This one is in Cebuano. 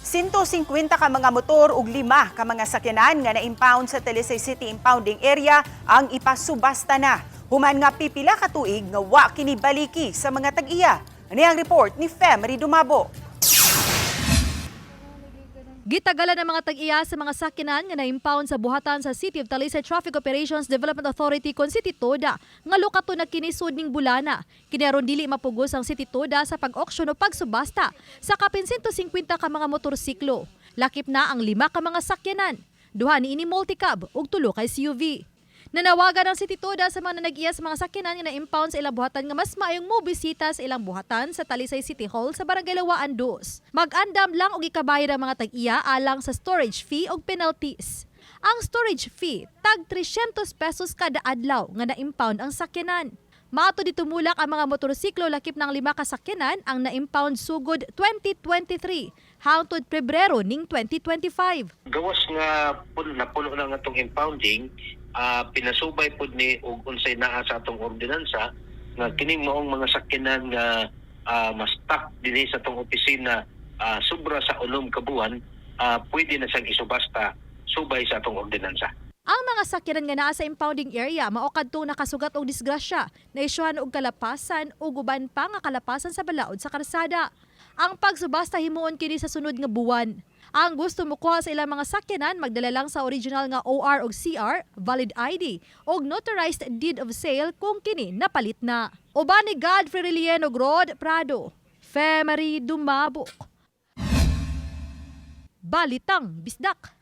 150 ka mga motor ug lima ka mga sakyanan nga na-impound sa Talisay City Impounding Area ang ipasubasta na. Human nga pipila ka tuig nga wa kini baliki sa mga tag-iya. Ani ang report ni Femery Dumabo. Gitagalan ang mga tag-iya sa mga sakyanan nga na-impound sa buhatan sa City of Talisay Traffic Operations Development Authority kon City Toda nga lukato na kinisod ning bulana. Kini aron dili mapugos ang City Toda sa pag-auction o pagsubasta sa kapin 150 ka mga motorsiklo. Lakip na ang lima ka mga sakyanan. Duha niini multicab ug tulo ka SUV. Nanawagan ang City Toda sa mga nanag-iya sa mga sakyanan nga na-impound sa ilang buhatan nga mas maayong mobisita sa ilang buhatan sa Talisay City Hall sa Barangay Lawaan 2. Mag-andam lang og ikabayad ang mga tag-iya alang sa storage fee og penalties. Ang storage fee tag 300 pesos kada adlaw nga na-impound ang sakyanan. Mato ditumulak ang mga motorsiklo lakip ng lima ka sakyanan ang na-impound sugod 2023 hangtod Pebrero ning 2025. Gawas nga puno na puno na nga atong impounding, pinasubay pud ni og unsay naa sa atong ordinansa nga kining maong mga sakyanan nga ma-stuck dinhi sa atong opisina sobra sa 6 ka buwan, pwede na siyang isubasta subay sa atong ordinansa. Ang mga sakyanan nga naa sa impounding area mao kadtong nakasugat og disgrasya, naisyuhan og kalapasan ug uban pa nga kalapasan sa balaod sa karsada. Ang pagsubasta himuon kini sa sunod nga buwan. Ang gusto mokuha sa ilang mga sakyanan, magdala lang sa original nga OR og CR, valid ID og notarized deed of sale kung kini napalit na. Uban ni Godfrey Relieno, Rod Prado, Femery Dumabok. Balitang Bisdak.